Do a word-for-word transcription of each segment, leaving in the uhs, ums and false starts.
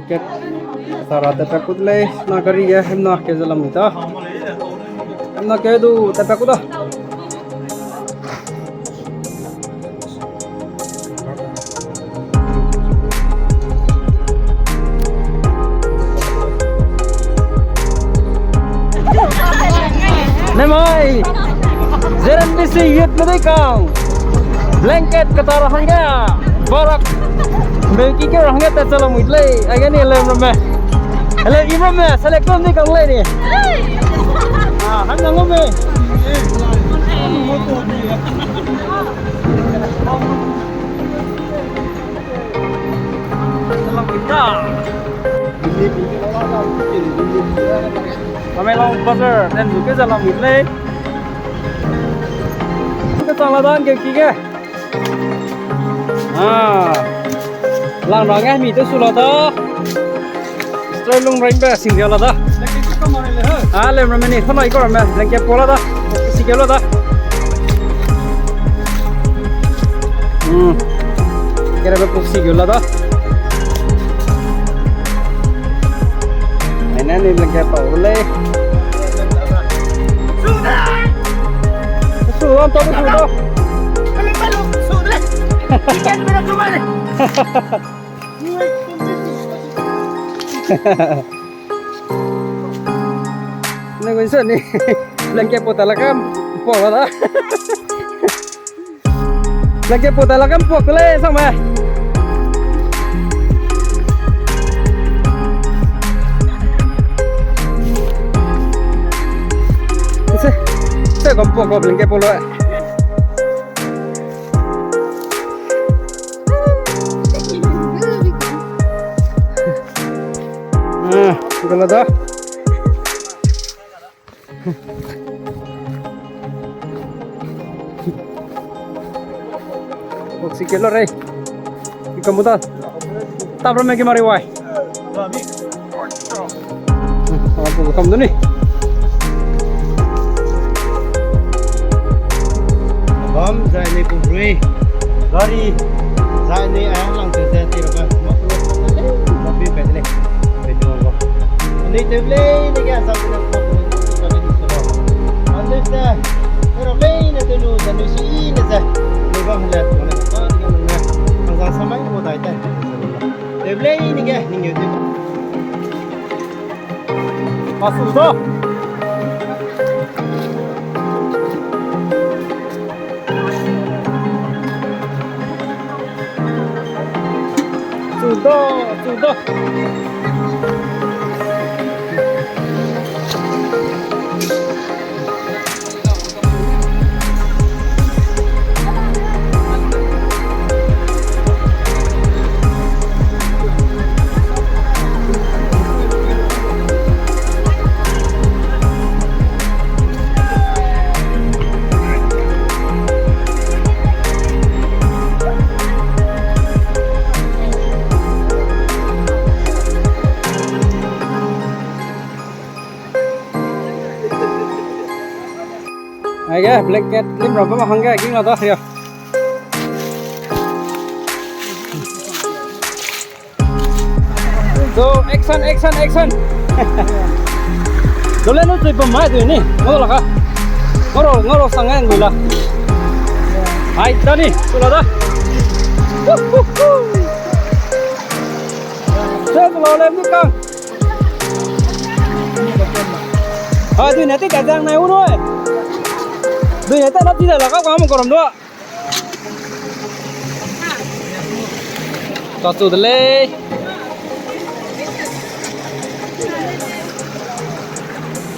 Ket sara te pe kut lei, na gari ge, hemna ke ze lam ta. Hemna ke du te pe kut da. Nemai, Z N B C youth me dei kang. Blanket kata ra hangge, barak. Beki ke ra hangge tat chala mui lei, aige ni lem ramme. Hele, i ramme, select ni kang lei ni. Ah, han nang me. Tamenglong bazar, dan zu ke zalam lei. Ke chang la dan ke ki ge. Ah. Lang rang ge mi te su la da. Stroi lung rang be sing dia la da. Ah, lem ramme ni, phone iko ramme, lengke po la da. Si ke la da. Hmm. Kere be puk si ke la da. Ene ni lengke pa le. Su da. Su da, to su da. Nang gun sa ni. Blanket po ta la kam po la da. Blanket po ta la kam po ko le sang me. Se, se kam po ko blanket po lo. Ah, gala da. Oxy kilo rei. Ikamu da. Tabra me ki mari wai. Ah, bu kam duni. Bam zai ne kum rui. Gari zai ne a lang te zai te ba. Ma ku ba bi pe le. Pe do ba. Ani te le ne ga sa ne ko ne so ba. Ande te. Pero le ne te lu da ne si ne zai. Ne ba le ko ne ba ne ga ne. Ang sa samai ko dai te. Te le ne ga ne te. Pasu da. Su da, su da. Aige blanket lim ra bam hangge ging la da ya. So, action, action, action. Dole nu tui pum mai tui ni. Ngau la ka. Ngau ro, ngau ro sang ngai ngui la. Hai, da ni, tu la da. Hu, hu, hu. Se tu la le mi kang. Hai, dui ne ti ka jang nai u noi. Dui ne ta na ti da la ka ka mo korom do. Kachu de lei.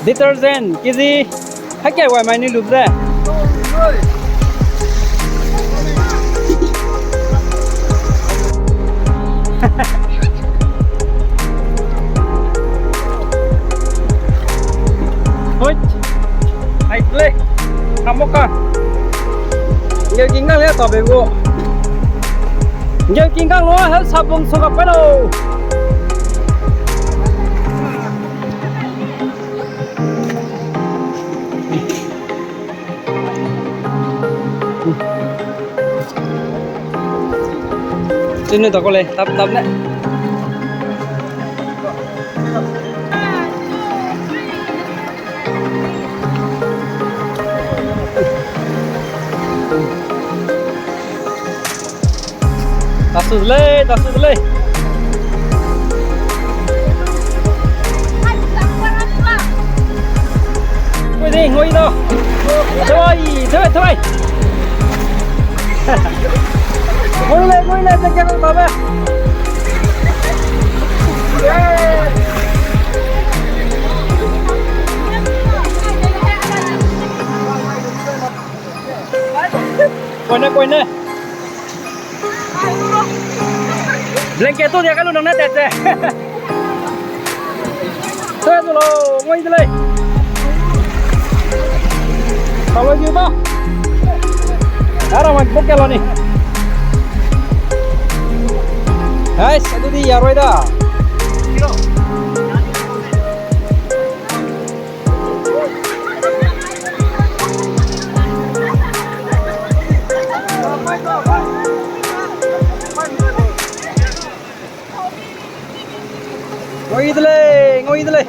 Detergent, kiji. Hake wai mai ni lup de. Hoi. Hai le. Kamoka. Ngeu king kang le ta be gu. Ngeu king kang lo, hel sabong so ka pe lo. Sini ta ko le, tap tap ne. Lei, da su lei. Ngui di, ngui da. Tewai, tewai, tewai. Ngui lei, ngui lei, tewai, tewai, tewai. Koine, koine. Blanket tu dia ka lu nang ne tat ze. Tewai zu lo, ngui de lei. Kaloi yu da. Ara wan bok ke lo ni. Guys, adu di yaroi da. Ngui de lei, ngui de lei.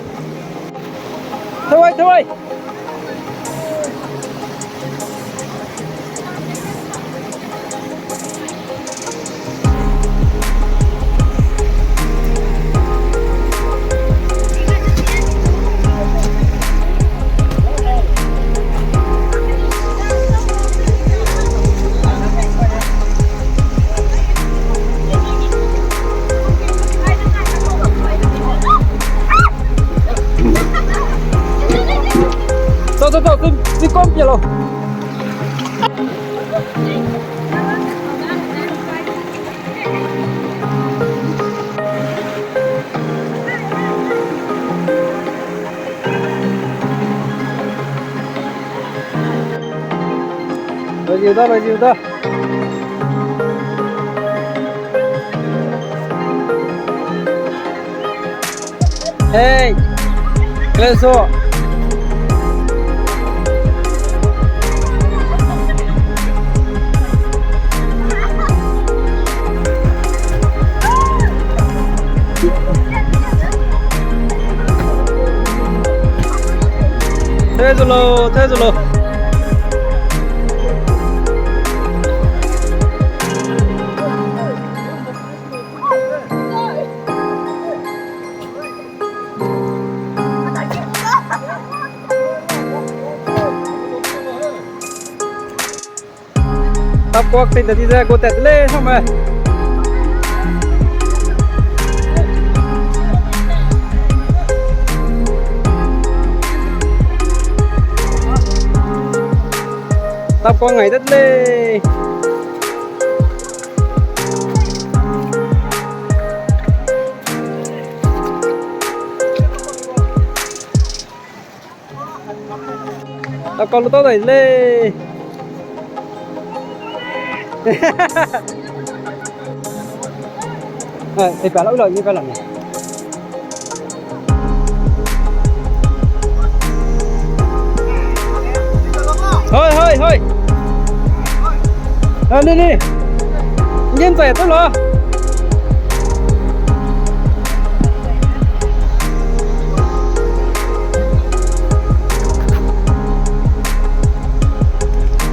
Tewai, tewai. Tau, tau, tau, tui, tui kom pia lau. Loi ziu da, loi ziu da. Hey, close o. Tewai zu lo, tewai zu lo. Tap kuak ting ta di ze gu tat de lei, sangme. Tap kuak ngai de lei. Tap kau lu tau dai lei. Ai, tei pa lau lau ni pa lau ni. Hoi, hoi, hoi. A, ni, ni. Ngin zai tu lo.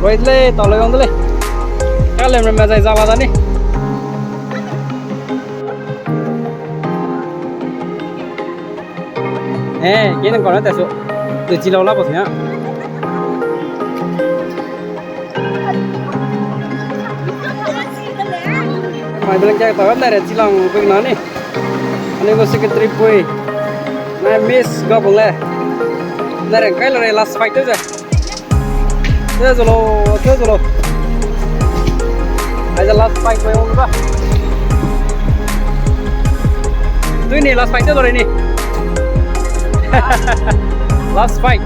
Right lei, tau lei, wang de lei. Ka lem ramme zai za la da ni. Eh, ke nang kau na ta su. Tu chi lau la bo sia. Mai bel ke ta na re chi lang pui na ni. Ani gu secretary pui. Na miss ga bole. Na re kai lo re last fight te ze. Te zolo, te zolo. Aize last fight mai ong ba. Tui ni last fight te zolo ni. Last fight.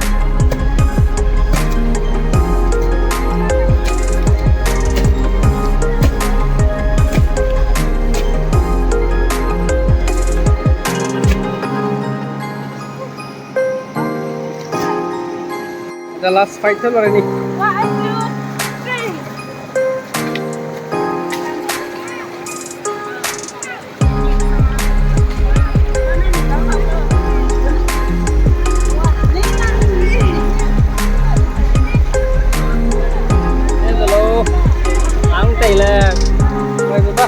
The last fight te lo re ni. Hello. Ang tei le. Mai bu ba.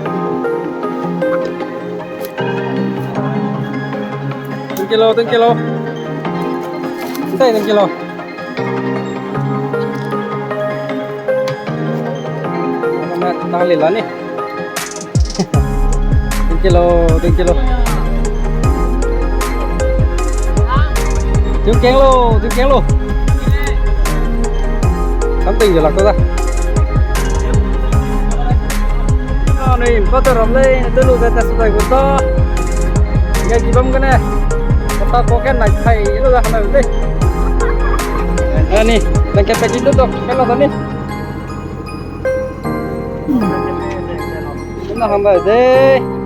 Thank you lo, thank you lo. Thank you lo. Tang le la ni. Thank you lo, thank you lo. Thank you lo, thank you lo. Something you like that. Anui mpate ram lei, ne te lu ze ta su dai gu ta. Ngai di bam gene. Kata ko ke nai thai lu da hana lei. Ani, nang ke pe di lu do, ke la da ni. Na hang da de.